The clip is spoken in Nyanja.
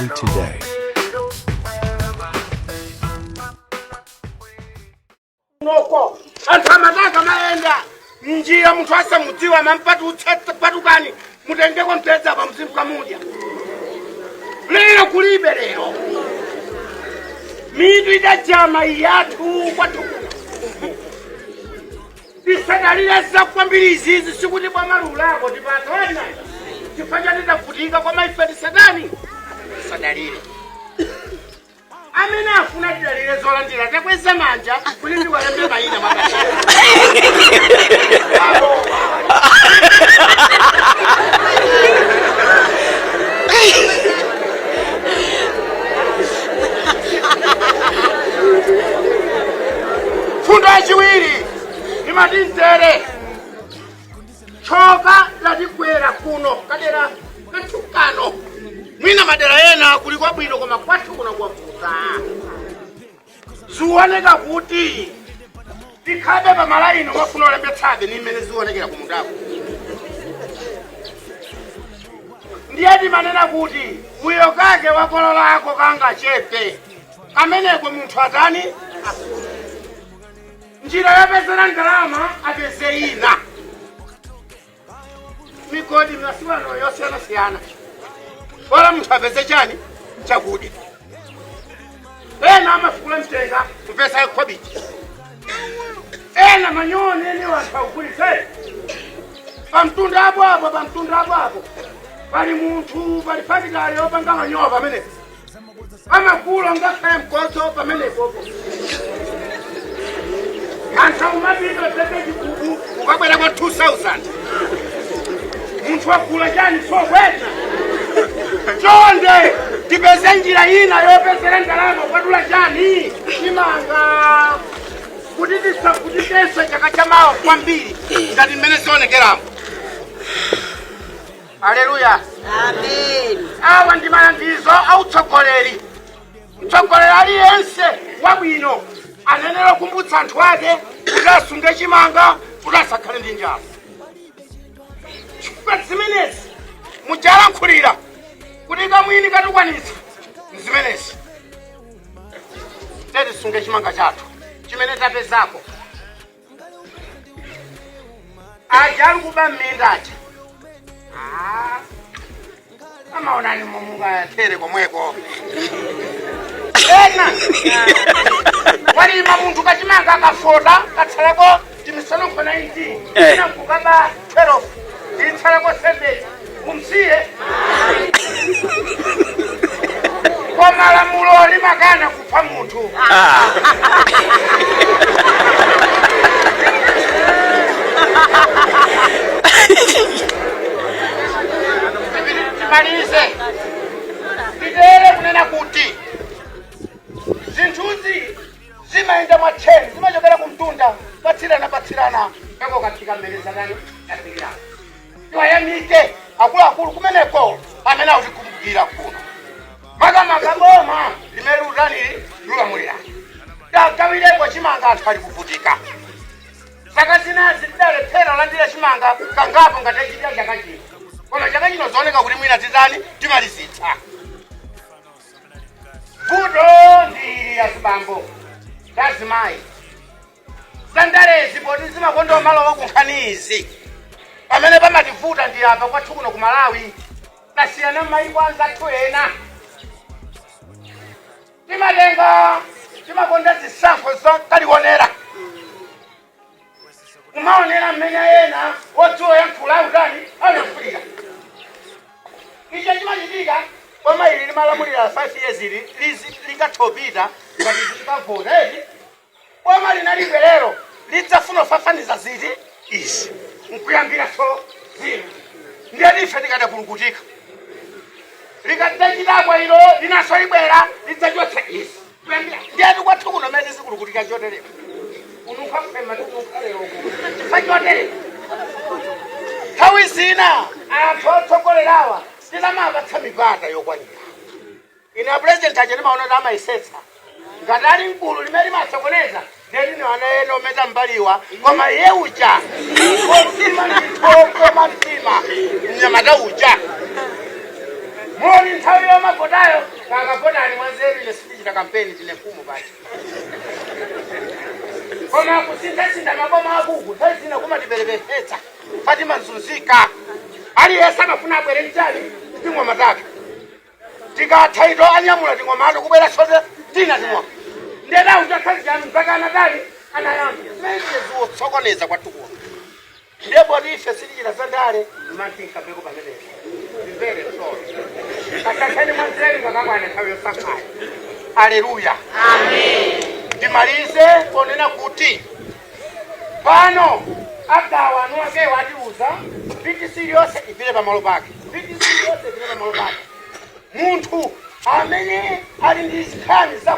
Malawi Today. Noko anthu amataka mayenda njira, munthu asamudziwa amampatutsa, patukani mutengeko mtedza pa mzimu kamudya. Lero kulibe. Lero mitu idajama yathu kwathu. Tisadalire za kwambiri izizi. Sikuti bwamalulako tipatona chifukwa chati tavutika, koma ife tisadani tisadalire. Amene afuna tidalire zolandira, takweza manja kuti ndiwalembe mayina mwakachera. Fundo yachiwiri imati mtere tsoka latigwera kuno kadera kathukano. Mwina madera ena kuli kwabwino, koma kwathu kuno kwavuta. Zioneka kuti tikhabe pamalaini mwafuna olembetsabe ni mmene zionekera kumundako. Ndiye timanena kuti muyo kake wakololako kangachepe kameneko, munthu atani? Njira yopezera ndalama apeze ina, migodi masiku ano yosiyanasiyana, wala munthu apeze chani? Chakudya. Ena amafukula mtenga kupeza khobiti, ena manyoni ene wanthu akugulitsa pamtunda apo apo, pamtunda apo apo pali munthu, pali fakitale yopanga manyowa pamenepo, amakula ngakhale mkodzo pamenepopo. Anthu akumapita tete chigubu ukabwera kwa 2000, munthu wagula chani? Sokweta. Chonde tipeze njira ina yopezera ndalama kupatula chani? Chimanga, kuti tisavutikeso chaka chamawa kwambiri ngati mmene zionekeramo. Aleluya! Amen. Awa ndi malangizo autsogoleri. Mtsogoleri aliyense wabwino anenera kukumbutsa anthu ake kuti asunge chimanga kuti asakhale ndi njala, chifukwa zimenezi mujalankhulira kuti kamwini katikwanitsa zimenezi. Tetisunge chimanga chathu chimene tapezako. Aja ali kuba mminda aja. Ah, amaonani mungathere komweko. Ena walima munthu kachimanga akafota katsalako timisononkho 19, ina nkukaba 12, ilitsalako 7, mumsiye? Koma lamulo limakana kupha munthu. Timalize titere kunena kuti zinthuzi zimayenda mwa tcheni, zimachokera kumtunda, patsirana patsirana kako kathika mmene zatani kathikirana. Tiwayamike akuluakulu kumeneko amene akutikumbukira kuno, makamaka boma limene lutanili lulamulira, tagawireko chimanga, anthu ali kuvutika. Zaka zinazi tidalephera kulandira chimanga kangapo ngati achitira chaka chino, koma chaka chino zooneka kuti mwina titani? Timalizitsa. Vuto ndi azibambo ndazimayi zandalezi poti zimakonda malowa kunkhani izi. Pamene pamativuta ndi apa kwathu kuno ku Malawi, tasiyana m'mayiko anzathu ena. Timatenga, timakonda zisankho zakaliwonera, kumaonera mmene ena odziwa yankhula utani ayankhulira. Icho chimachitika, koma ili limalamulira 5 years ili likathopita ngati tikavota eti boma linalibwerero lidzafuna kufafaniza ziti izi nkuyambira so zino. Ndiye ife tikadapulukutika, likadzachitako ilo linaso libwera lidzachotsa izi kuyambira. Ndiye kwathu kuno mene zikulukutika choterera, kununkha khwema tikununkha lero chifukwa choterera. Nthawi zina anthu otsogolerawa tisamapatsa mipata yokwanira. Ine apresident aja ndimaona kuti amayesetsa ngati ali mgulu limene limasokoneza, ndetini ana ena ometa mbaliwa, koma iye uja otima ndithu, koma mtima mnyamata uja moni nthawi yomwe Mukavotayo kakavotani mwanzeru. Ine sindichita kampeni, tine mfumu pacha. Koma kusinthasintha maboma akuku nthawi zina kumatipereperetsa, patimanzunzika. Aliyense amafuna abwere mchali ting'oma take. Tikatha ito, anyamula ting'omato, kubwera sote tina ting'oma ndedau takhazikani mpaka anatali anayamba zimene ziwotsokoneza kwatukuno. Ndipo ife sitichita zandale mantinkapeko pamenepo. Ndimvere solo, kasankheni mwanzeru kakakwana nthawi yosankhayo. Aleluya. Ndimalize ponena kuti pano agawa anu akewo atiuza VDC iliyonse ipite pamalo pake, VDC iliyonse ipite pamalo pake. Munthu amene ali ndi nkhani za